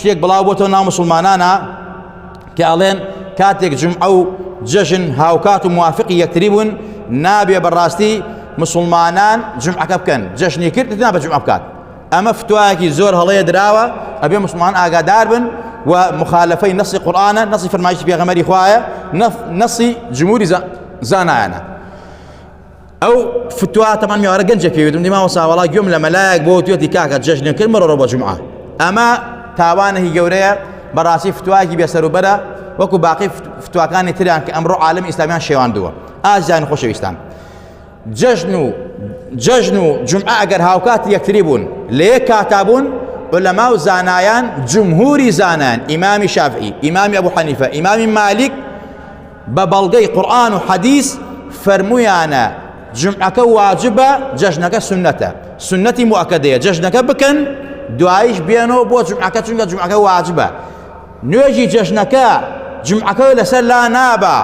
شتێک بڵاو بۆتەوە ناو مسلمانانە کە ئەڵێن کاتێک جومعە و جەژن هاوکات و موافقی یەکتری بوون نابێ بەڕاستی مسلمانان جومعەکە بکەن جەژنی کرد نابێ جومعە بکات ئەمە فتوایەکی زۆر هەڵەیە دراوە ئەبێ مسلمان ئاگادار بن و مخالفەی نەسی قورآانە نەسی فەرمایشی پێغەمبەری خوایە نەسی جمهوری زانایانە ئەو فتوا تەمان میوارە گەنجێک پێ وتم دی مامۆستا وەڵا گوێم لە مەلایەک بۆ وتوێتی کاکە جەژنێ کرد مەڕۆ بۆ جومعە ئەمە تاوانێکی گەورەیە بەڕاستی فتوایەکی بێسەروبەرە وەکو باقی فتواکانی تریان کە ئەمڕۆ عالم ئیسلامیان شێواندووە ئازیان خۆشەویستان جەژن و جەژن و جمعە ئەگەر هاوکات یەکتری بوون لە یەک کاتا بوون علەما و زانایان جمهوری زانایان ئیمامی شافعی ئیمامی ئەبو حەنیفە ئیمامی مالیک بە بەڵگەی قورئان و حەدیس فەرموویانە جومعەکە واجبە جەژنەکە سوننەتە سوننەتی موئەکەدەیە جەژنەکە بکەن دوایش بێنەوە بۆ جومعەکە چونکە جومعەکە واجبە نوێژی جەژنەکە جومعەکە لەسەر لا نابا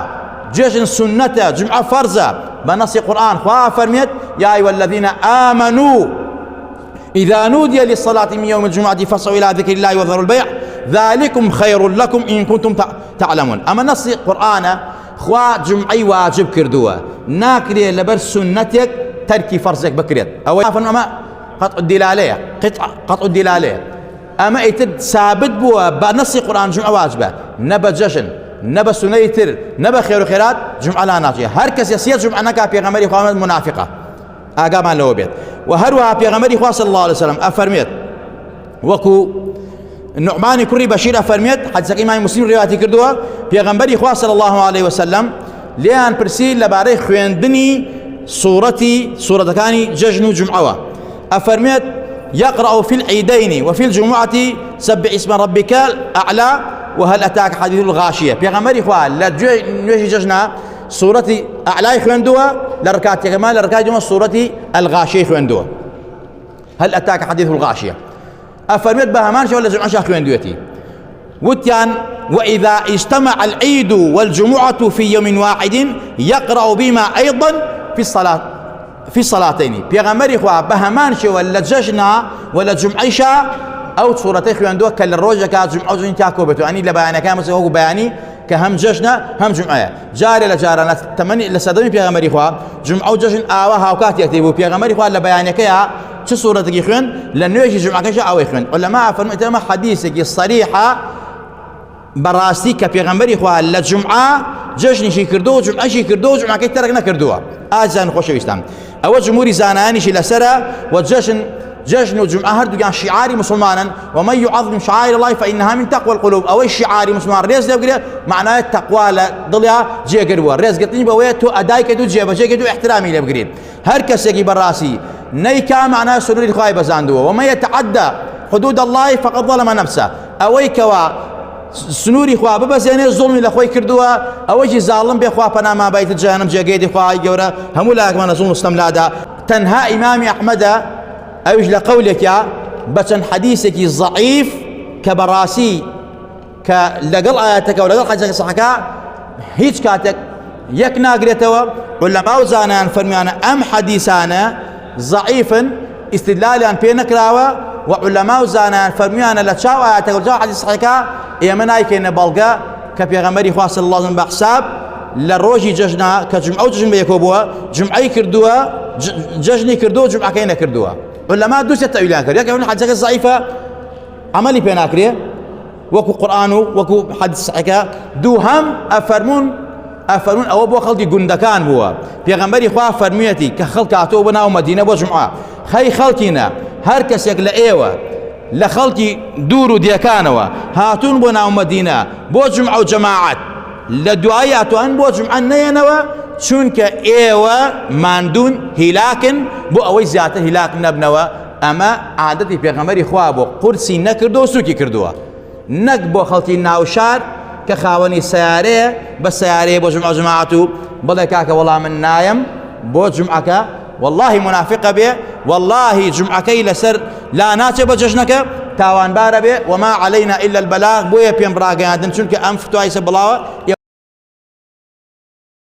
جەژن سوننەتە جومعە فەرزە بە نەسی قورئان خوا فەرمێت یا أيها الذين آمنوا إذا نودي للصلاة من يوم الجمعة فاسعوا إلى ذكر الله وذروا البيع ذلكم خير لكم إن كنتم تعلمون ئەمە نەسی قورئانە خوا جومعەی واجب کردووە ناکرێ لەبەر سوننەتێک تەرکی فەرزێک بکرێت ئەوە ئەمە قطع الدلالەیە قطع قطع الدلالەیە ئەمە ئیتر ثابت بووە بە نەسی قورئان جومعە واجبە نە بە جەژن نە بە سونەی تر نە بە خێر و خێرات جومعە لا ناچێ هەر کەسێ سێ جومعە نەکا پێغەمبەری خوا منافقە ئاگامان لەوە بێت و هەروەها پێغەمبەری خوا صلی الله علیه وسلم ئەفەرمێت وەکو نعمانی کوڕی بەشیر ئەفەرمێت حەدیسەکەی ئیمامی مسلم ڕیواتی کردووە پێغەمبەری خوا صلی الله علیه وسلم لێیان پرسی لەبارەی خوێندنی سوورەتی سوورەتەکانی جەژن و جمعەوە ئەفەرمێت يقرأ في العيدين وفي الجمعة سبح اسم ربك الأعلى وهل أتاك حديث الغاشية پێغەمبەری خوا لە نوێژی جەژنە سوورەتی ئەعلای خوێندووە لە ڕکاتێکەمان لە ڕکاتی دووەم سوورەتی الغاشیەی خوێندووە هل أتاك حديث الغاشية ئەفەرمێت بە هەمان شێوە لە جمعەشا خوێندوێتی وتیان وإذا اجتمع العيد والجمعة في يوم واحد يقرأ بما أيضا في الصلاة في الصلاتين پێغەمبەری خوا بە هەمان شێوە لە جەژنا و لە جمعەیشا ئەو سوڕەتەی خوێندووە کە لە ڕۆژێکا جمعە و جەژن تا کۆ بێتەوە ئەنی لە بەیانەکان مەسەلەن وەکو بەیانی کە هەم جەژنە هەم جمعەیە جارێ لە جاران لە تەمەنی لە سەردەمی پێغەمبەری خوا جمعە و جەژن ئاوا هاوکات یەکتری بوو پێغەمبەری خوا لە بەیانەکەیا چ سوڕەتێکی خوێن لە نوێژی جمعەکەش ئەوەی خوێن علەما فەرمووی ئەمە حەدیسێکی صەریحە بەڕاستی کە پێغەمبەری خوا لە جمعە جەژنیشی کردو و جمعەشی کردو و جمعەکەی تەرک نەکردووە ئازیزان خۆشەویستان ئەوە جمهوری زانایانیشی لەسەرە و جەژن جەژن و جمعە هەردووکیان شیعاری مسلمانن ومن يعظم شعائر الله فإنها من تقوى القلوب ئەوەی شیعاری مسلمان ڕێز لێ بگرێ معنای تەقوا لە دڵیا جێگر بووە ڕێزگرتنی بەوەیە تۆ ئەدای کەیت و جێبەجێ کەیت و احترامی لێ بگریت هەر کەسێکی بەڕاستی نەیکا معنای سنووری خوای بەزاندووە ومن يتعدى حدود الله فقد ظلم نفسه ئەوەی کەوا سنووری خوا ببەزێنێ زوڵمی لە خۆی کردووە ئەوەی زاڵم بێ خوا پەناما بایتە جەهەنەم جێگەیەتی خوای گەورە هەموو لایەکمان لە زوڵم و ستەم لادا تەنها ئیمامی ئەحمەدە ئەویش لە قەولێکیا بە چەند حەدیسێکی زەعیف کە بەڕاستی کە لەگەڵ ئاەتەکە و لەگەڵ حەدیسەکە سەحەکە هیچ کاتێک یەک ناگرێتەوە علەما و زانایان فەرمیانە ئەم حەدیسانە زەعیفن ئیستدلالیان پێ نەکراوە و علەما و زانایان فەرمیانە لە چاو ئاەتەکە و چاو حەدیث سەحیحەکە ئێمە نایکەینە بەڵگە کە پێغەمبەری خوا صلی الله علیه و بە حساب لە ڕۆژی جەژنا کە جمعە و جەژن بەیەکەوە بووە جمعەی کردووە جەژنی کردووە جمعەکەی نەکردووە علەما دوو سێ تەویلیان کرد یەکێک حەدیسەکە زەعیفە عەمەلی پێ ناکرێ وەکو قورئان و وەکو حەدیث سەحیحەکە دووهەم ئەفەرموون ئەفەرموون ئەوە بۆ خەڵکی گوندەکان بووە پێغەمبەری خوا فەرموویەتی کە خەڵک هاتووە بۆ ناو مەدینە بۆ جومعە خەی خەڵکینە هەر کەسێک لە ئێوە لە خەڵکی دوور و دێکانەوە هاتوون بۆ ناو مەدینە بۆ جومعە و جەماعەت لە دوایی ئەتوانن بۆ جومعە نەیەنەوە چونکە ئێوە ماندوون هیلاکن بۆ ئەوەی زیاتر هیلاک نەبنەوە ئەمە عادەتی پێغەمبەری خوا بۆ قورسی نەکردو سوکی کردووە نەک بۆ خەڵکی ناوشار کە خاوەنی سیارەیە بە سیارەیە بۆ جمعە جماعەت و بڵێ کاکە وەڵا من نایم بۆ جمعەکە واللهی منافقە بێ واللهی جمعەکەی لەسەر لا ناچێ بە جەژنەکە تاوانبارە بێ وما علينا إلا البلاغ بۆیە پێم ڕاگەیاندن چونکە ئەم فتوای سە بڵاوە.